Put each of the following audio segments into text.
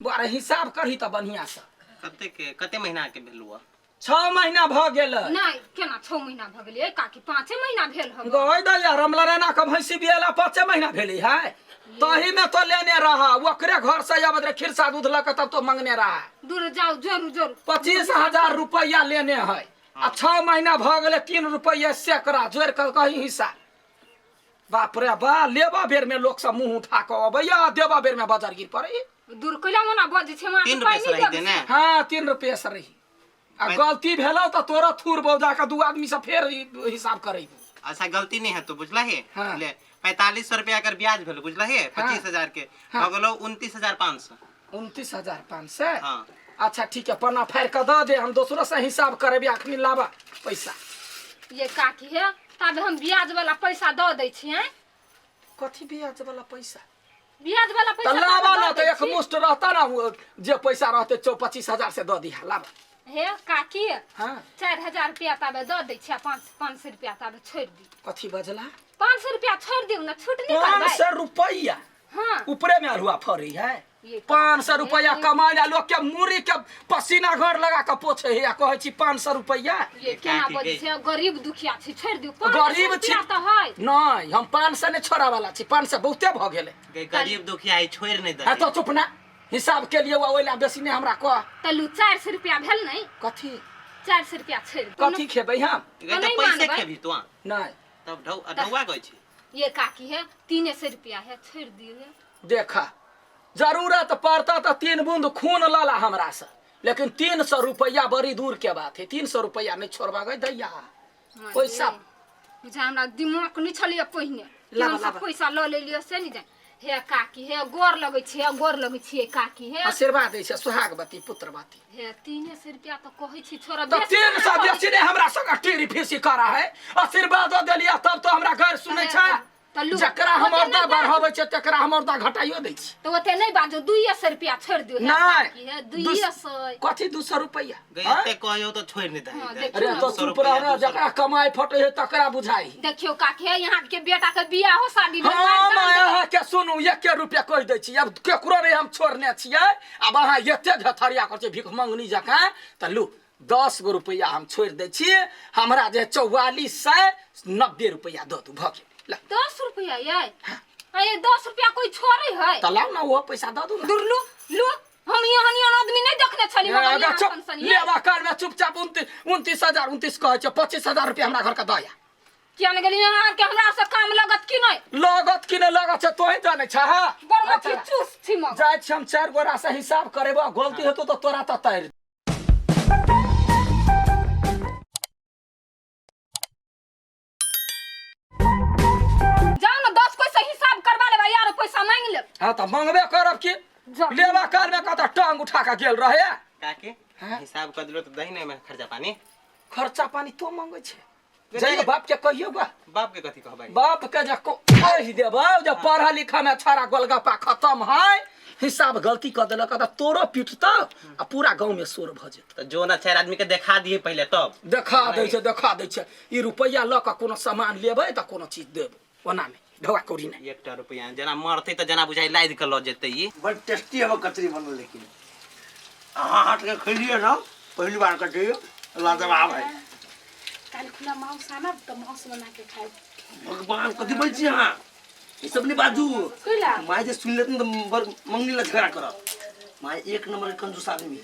बौआ रे हिसाब करही तऽ बढ़िया से। कते के कते महीना के भेलुआ? 6 महीना भऽ गेल। नहि, केना 6 महीना भऽ गेलै काकी? 5 महीना भेल हब। गय दैया रमलरैना के भैंसी बियेला 5 महीना भेलै है, तही में तो लेने रहा, ओकरे घर से आबत रहे खिरसा दूध लऽ के, तब तो मंगने रहा। दूर जाओ, जोरू जोरू। 25,000 रुपया लेने है आ 6 महीना भऽ गेलै, 3 रुपया सैकड़ा जोड़ि कऽ कही हिसाब। बाप रे बा, लेबा बेर में लोक सब मुंह उठा कऽ अबैया, देबा बेर में बजर गिर पड़ै। दूर कैला मना बजै छै? हमरा 3 पाइ रुपये से नहि रही देब देने। से। हाँ, 3 रुपये से रही आ गलती भेलौ तऽ तोरा थूर बौजा के 2 आदमी से फेर हिसाब करेबू। अच्छा गलती नहीं है तो बुझला हे? हाँ। ले 4500 रुपया कर ब्याज भेल, बुझला हे? हाँ। 25,000 के। हाँ। हो गेलो 29,500। 29,500? हाँ। अच्छा ठीक है, पन्ना फाड़ के दऽ दे, हम दोसरो से हिसाब करेबे, अखनी लाबा पैसा। ये काकी हे, तब हम ब्याज वाला पैसा दऽ दै छियै। कथी ब्याज वाला पैसा? ब्याज वाला तऽ पैसा लाबा ताबे ना दऽ तऽ दै एक छी। मुश्त रहता ना, वो जे पैसा रहते 25,000 से दऽ दिहा, लाबा। हे काकी। हाँ। 4,000 रुपया ताबे दऽ दै छियै, 500 रुपया ताबे छोड़ि दी। कथी बजला? 500 रुपया छोड़ि दियौ ने, छूट नहि पाँच करबै। सए रुपया? हाँ। ऊपरे में अरुआ फरी है। ये 500 रुपया कमाय ला लोग के मुरी के पसीना घर लगा के पोछे है, आ कहै छी 500 रुपया। ये केना काकी बजै गई। छै? गरीब दुखिया छी, छोड़ि दियौ। 500 गरीब छी। रुपया तऽ है। नहीं, हम 500 नहीं छोड़ा वाला छी, 500 बहुते भ गेलै। गई गरीब दुखिया है, छोड़ नहीं दे। हाँ तो चुप ना, हिसाब के लिए ओहि ला बेसी नहीं हमरा कह। तऽ लू 400 रुपया भेल नहीं? कथी? 400 रुपया छोड़ि दियौ। कथी खेबै हम? गई तऽ नहि पैसे मानबै। खेबही तू? नहीं। तब ढौआ गई छी। ये काकी है, 300 रुपया है, छोड़ दियो। देखा जरूरत पड़ता तो 3 बूंद खून लला हमरा से, लेकिन 300 रुपया बड़ी दूर के बात है, 300 रुपया नहीं छोड़बा गई दैया पैसा। बुझा हमरा दिमाग नहीं छलिए पहिने लाबा, हम सब लाबा। पैसा ल लेलिए से नहीं जाए। हे काकी हे, गोर लगै छी, गोर लगै छी काकी हे। आशीर्वाद दै छै सुहागवती पुत्रवती। हे 300 रुपया तऽ कहै छी छोड़ा। तो 300 बेसी नहीं हमरा संग टेरी फीसी करा है, आशीर्वाद देलिया तब तो हमरा गैर सुनै छै। तऽ लू, जकरा हम ओते औरदा नहि बाजू। बढ़ाबै छै तकरा हम औरदा घटाइयो दै छी। तऽ ओते नहि बाजू, 200 रुपया छोड़ि दियौ। हे नहि। काकी हे, 200। कथी 200 रुपया? गई हाँ? एते कहियो तो छोड़ नहीं दे। हाँ, देखियौ अरे ने। तो चुप रह ना, जकरा कमाई फटे है तकरा बुझाई। देखियौ काकी हे, यहाँ के बेटा के बियाह हो शादी भेल, हाँ, मारि दान देबै। अहाँ के सुनू, एके रुपया कहि दै छी, अब केकरो नहीं हम छोड़ने छियै। आब अहाँ एते झथरिया करै छियै भीख मंगनी जकाँ, तऽ लू 10 गो रुपया हम छोड़ि दै छी, हमरा जे 4490 रुपया दऽ दू, भऽ गेल। ला। 10 रुपया ये? अरे 10 रुपया कोई छोड़े है? तऽ लाउ ना ओहो पैसा दऽ दू ना। दूर लू लू, हम यहाँ यहाँ आदमी नहीं देखने छली, मगर अगर यहाँ चुप, अपन सन ये। लेबा काल में चुपचाप 29,000, 29 कहै छै, 25,000 रुपया हमरा घर के दऽ आ। किया ने गेली यहाँ के हमरा से काम लगत कि नहीं? लगत कि नहीं लगत छै तोही जानै छह, हाँ? बड़ मथी अच्छा। चूस छी मगर। जाइ छी हम 4 गोरा से हिसाब करेबो, गलती हेतौ तऽ तोरा तऽ तारि। जाओ ना 10 पैसा हिसाब करवा लेबा यार, पैसा मांग लेब। हाँ तऽ मंगबे करब की, जा। लेबा काल में कतऽ टांग उठा के गेल रहे। काकी हाँ? हिसाब कर दिलो तो दही नहीं में खर्चा पानी। खर्चा पानी तो मंगे छै, जाइयो बाप के कहियो गा। बाप के कथी कहबै? बाप के जे कहि देबै जे पढ़ा लिखा में छाड़ा गोलगप्पा खत्म है, हिसाब गलती कर देलक तऽ तोरो पिटतौ आ पूरा गाँव में शोर भऽ जेतौ। तऽ जो ना 4 आदमी के देखा दिए पहले तब। देखा दै छै, देखा दै छै। ई रुपैआ लऽ कऽ कोनो सामान लेबै तऽ कोनो चीज देबै, ओना नहि ढौआ कौड़ी नहि। एकटा रुपैआ जेना मरतै तऽ जेना बुझाइ लादि कऽ लऽ जेतै ई। बड़ टेस्टी है कचरी बनल, लेकिन अहाँ हाथ के खैलिए ना पहली बार कचरी लाजवाब है। काल्हि खुना माउस आनब तऽ माउस बना के खायब। भगवान कथी बोल छी अहाँ, ई सब नहीं बाजू। कैला? माय जे सुन लेत न तऽ बड़ मंगनी ला झगड़ा करब। My एक नंबर के कंजूस आदमी है।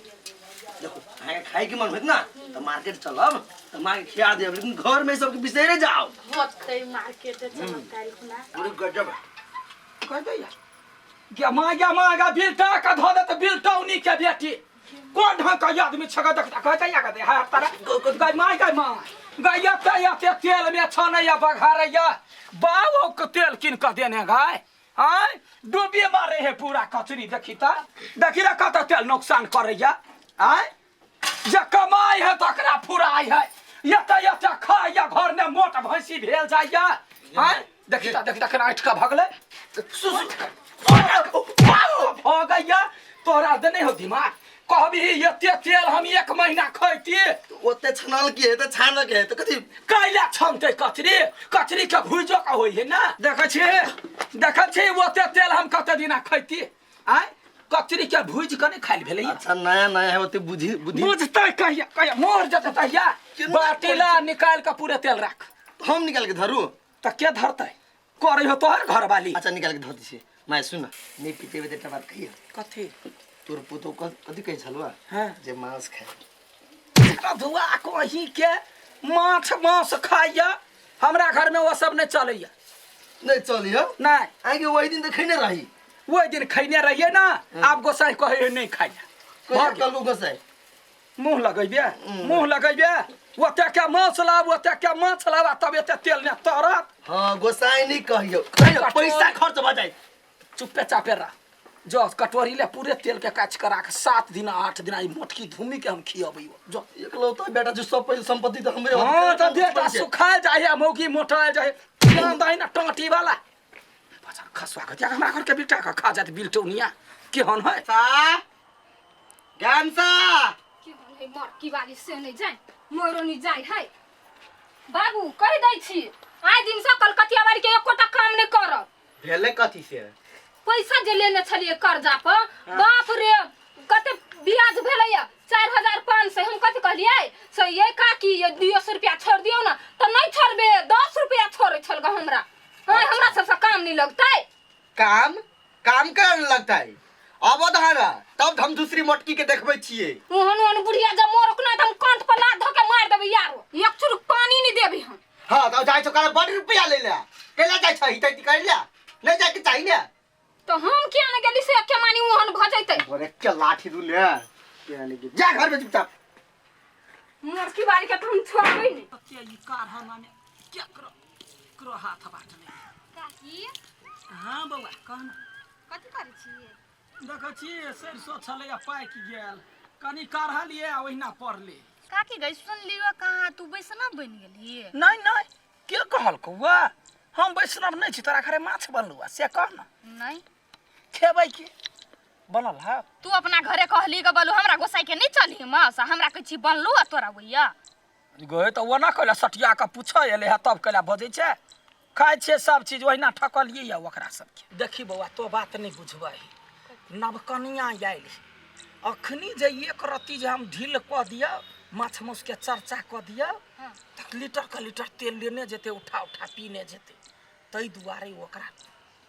देखो अहाँ के खाए के मन होत ना तऽ मार्केट चलब तऽ माँ के खिया देब, लेकिन घर में सबके बिसरे जाओ। होतै मार्केट चलब काल्हि खुना। बड़ी गजब है। कह दैया गे माँ, गे माँ, गे बिलटा के धऽ देत बिलटौनी के बेटी, कोन ढंग के आदमी छग देखता। कह दैया गे हा तारा गय माँ, गय माँ गय, एते एते तेल में छनैया बघारैया, बाबो के तेल कीन कऽ देने गाय आय डूबी मारे है पूरा कचरी। देखी त देखी रे कत तेल नुकसान करैया आय, जे कमाई है तकरा फुराई है, एते एते खाइया घर में मोट भैंसी भेल जाइया आय। देखी त देखी त केना ऐठ कऽ भगलै भऽ गैया। तोरा देने हो दिमाग, कहबी एते तेल हम 1 महीना खैती। ओते छानल के है तऽ छानल के है तऽ कथी कैला छनतै कचरी? कचरी के भुजो के होइ है ना। देखै छी, देखै छी ओते तेल हम कते दिना खैती आय। कचरी के भूज के नहीं खाइल भेलैया। अच्छा नया नया है ओते बुद्धि बुद्धि बुझतै कहिया कहिया मोर जेतै तहिया। केना बाटीला निकाल के पूरे तेल राख। हम निकाल के धरू? तऽ के धरतै? करै हो तोहर घरवाली। अच्छा निकाल के धर दी माय। सुन नहीं पीते तऽ एकटा बात कहिया। कथी? तोर पुतो कथी कहै छलुआ? हाँ। जे मांस खाए। धुआ कहीं के माछ मांस खाइया, हमरा घर में वो सब नहीं चलैया। नहीं चलियो? नहीं। आगे वही दिन तऽ खैने रही। ओहि दिन खैने रहिए ना, आब गोसाई कहे है नहीं खाइया। कहिया भऽ गेल। कहलको गोसाई? मुँह लगैबे, मुँह लगैबे, ओते के माछ लाब, ओते के माछ लाब, आ तब एते तेल ने तरत। हाँ गोसाई नहीं कहियो, कहियो पैसा खर्च भऽ जाए। चुप्पे चापे रह। जो कटोरी ले पूरे तेल के काच करा के 7 दिन 8 दिन ई मोटकी धूमी के हम खियबै। जो एकलौता बेटा जो सब पैसा संपत्ति तऽ हमरे। हाँ तऽ बेटा सुखायल जाइ है, मौगी मोटायल जाइ है। ध्यान दही ना टाँटी वाला बचा खसुआ के हमरा घर के बेटा के खा जात बिलटौनिया केहन है। सा गामसा केहन है मरकी वाली से नहीं जाए मोरो नहीं जाए है। बाबू कहि दै छी आइ दिन से कलकतिया वाली के एकोटा काम नहीं करब। भेलै कथी से? पैसा जे लेने छलियै कर्जा पर, बाप रे कते ब्याज भेलैया 4500। हम कथी कहलियै से ये काकी ये 200 रुपया छोड़ दियौ ना, तऽ नहीं छोड़बे, 10 रुपया छोड़ै छल ग हमरा। हाँ हमरा सबसे काम नहीं लगतै। काम काम करन लगतै? अब धारा तब हम दूसरी मोटकी के देखबै छियै। ओहन ओहन बुढ़िया जब मोरक ना तऽ हम कंठ पर लात धऽ के मारि देबै यारो, एक चुरुक पानी नहीं देबै हम। हाँ तब जाइ छौ बड़ रुपया ले ले, केला जाइ छै हितै कर ले, नहीं जाके चाही ने। तो हम किया ने गेली से एके मानी ओहन भऽ जैतै। बोरे के लाठी दू ले केला ले जा घर में चुपचाप। मोरकी वाली के तऽ हम छोड़बै नहीं। के ई कारखाना में के करो करो हाथ बाटने। काकी। हाँ बौआ कह ना। कथी करै छियै? देखै छियै सरिसो छलैया पाकि गेल, कनि काढ़लियै आ ओहिना पड़लै। काकी गई सुन लियो कहाँ तू वैष्णव बनि गेली? नहीं नहीं के कहलकौ वा हम वैष्णव नहीं छी, तोरा घरे माछ बनलौ आ से कह ना। नहीं। खेबै की बनल है? तू अपना घरे कहली ग बोलू हमरा गोसाई के नहीं चली माछ, हमरा कहै छी बनलू आ तोरा भैया। गए तऽ ओना कैला सटिया के पूछै एलै है तब कैला बजै छै। खाइ छियै सब चीज ओहिना ठकलियै या ओकरा सबके। देखी बौआ तो बात नहीं बुझबै, नवकनिया आयल अखनी जे एक रत्ती जे हम ढील कऽ दिअ, माछ माउस के चर्चा कऽ दिअ, तऽ लीटर के लीटर तेल लेने जेतै, उठा उठा पीने जेतै। ताहि दुआरे ओकरा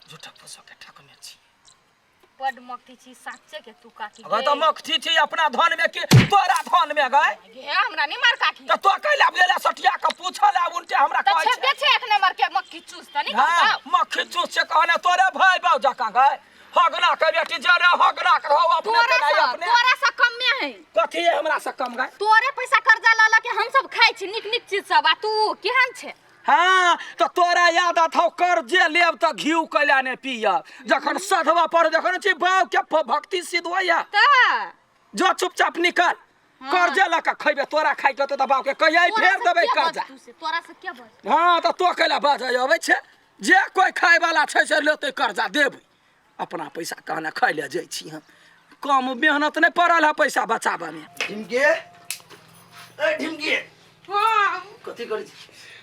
झूठा फूसो के ठकने छी। बड मक्खी छी साच्चे के तू काकी। अगर तऽ मक्खी छी अपना धन में कि तोरा धन में गए? गे हमरा नहीं मार काकी। तऽ तो कैला गेला सटिया के पूछल आ उनटे हमरा तऽ कहै छेबे छै। छै एक नंबर के मक्खी चूस त नहीं हाँ कहतौ? मक्खी चूस छै कहने तोरे भाई बाऊ जकाँ गए। हगना के बेटी जरे हगना के रहो अपने तोरा के नहीं से अपने। तोरा से कम में है। कथी है हमरा से कम गए? तोरे पैसा कर्जा ल ल के हम सब खाइ छी निक निक चीज सब, आ तू केहन छै? हाँ तो तोरा याद आथौ कर्जे लेब तऽ घिउ कैला ने पियब, जखन सधवा पर जखन छी बाऊ के भक्ति सिद्ध होइया। तऽ जो चुपचाप निकल, कर्जे लऽ के खैबे, तोरा खाइ के होतौ तऽ बाऊ के कहियै तोरा फेर से देबै के कर्जा। बजतू से? तोरा से के बजतू? हाँ तऽ तो कैला बाजै अबै छै, जे कोइ खाय वाला छै से लेतै कर्जा देबै, अपना पैसा कहने खाइ लए जाइ छी हम, कम मेहनत नहि पड़ल है पैसा बचाबऽ में। ढिमके ए ढिमके। हाँ कथी करै छी?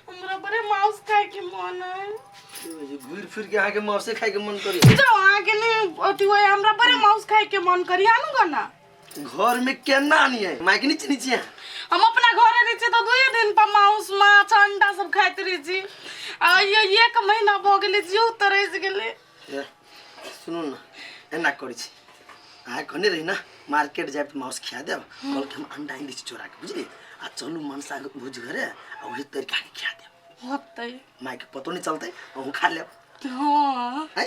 हमरा बड़े मांस खाए के मन है। घूर फिर के अहाँके मांसे खाए के मन करे? जाओ अहाँके नहीं अथी होय, हमरा बड़े मांस खाए के मन करी, आनू ग ना। घर में केना आनिए? माइक नहीं चिन्है छियै? हम अपना घरे रहै छियै तऽ 2 दिन पर मांस माछ अंडा सब खाइत रहै छी, आ ये 1 महीना भऽ गेलै जीव तरसि गेलै। ए, सुनू ना एना करै छी, अहाँ कहने रही ना मार्केट जायब तऽ मांस खिया देब, कहलक हम अंडा आनि दै छी चोरा के बुझलियै, आ चलू मनसा भुज घरे आ वही तरिका के खिया देब। होतै मायके पतो नहीं चलतै, अहूँ खा लेब। हाँ। है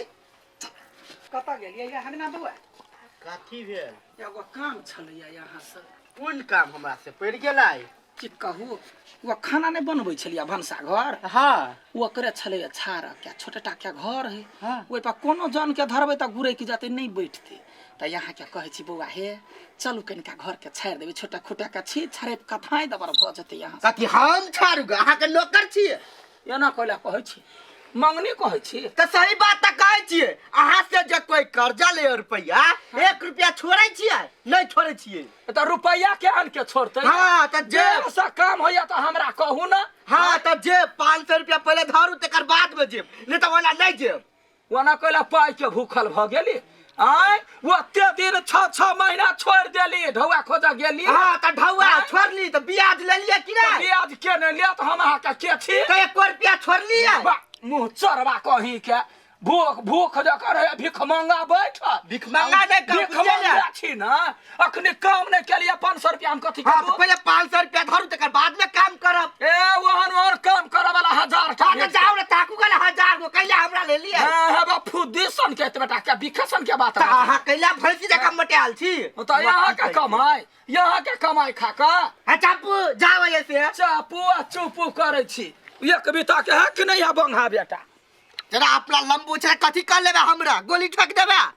कतऽ गेलियै यहाँ ना बौआ? कथी भेल? एगो काम छलैया यहाँ से। कोन काम हमरा से पड़ि गेलै? की कहू, वो खाना नहीं बनबै छलियै भनसा घर। हाँ। ओकरे छलैया छाड़ के छोटेटा के घर है। हाँ। ओहि पर कोनो जन के धरबै तऽ गुरैक जेतै, नहीं बैठतै। तऽ यहाँ के कहै छी बौआ हे चलू कनिका घर के छाड़ि देबै, छोटा खोटा के छी छाड़ि कथाइ दबर भऽ जेतै यहाँ। कथी हम छाड़ू ग? अहाँके नौकर छियै? एना कैला कहै छी, मंगनी कहै छी? तऽ सही बात तऽ कहै छियै, अहाँ से जे कोई कर्जा ले रुपैआ, 1 रुपया छोड़ै छियै? नहीं छोड़ै छियै। तऽ रुपैआ के आन के छोड़तै? हाँ, तऽ जे से काम होइया तऽ हमरा कहू ना। हाँ, तऽ जे 500 रुपया पहिले धरू तकर बाद में जेब, नहीं तऽ ओना नहीं जेब। ओना कैला पाइ के भूखल भऽ गेली। आय ओते दिन 6 6 महीना छोड़ देली ढौआ खोज गेली। हाँ त ढौआ आँय? छोड़ली त ब्याज लेलिए कि तऽ नहीं? ब्याज के नहीं लेत, हम अहाँ के के छी? त एको रुपया छोड़लिए? बा, मुँह चढ़बा कहीं के भूख भूख जकर है भीख मंगा बैठ। भीख मंगा नहि कहू, भीख बुझलियै ने? मंगा छी ना, अखनी काम नहीं केलिए 500 रुपया हम कथी हाँ करबो? त पहिले 500 रुपया धरू तकर बाद में काम करब। ए ओहन ओहन काम करऽ वाला 1000 टा हाँ त जाओ रे ताकू गेल 1000 गो कैला हमरा लेलिए? हाँ हे बा फुद्दी सन के बेटा के बिखे सन के बात त अहाँ कैला भैंसी जकाँ मोटायल छी? तो यहाँ के कमाई, यहाँ के कमाई खा कऽ। हाँ चापू जाओ ऐसे। चापू आ चुपू करै छी एक बीता के है कि नहीं है बंगा बेटा? जरा अपना लंबू छै कथी कर लेबे, हमरा गोली ठोक देबे।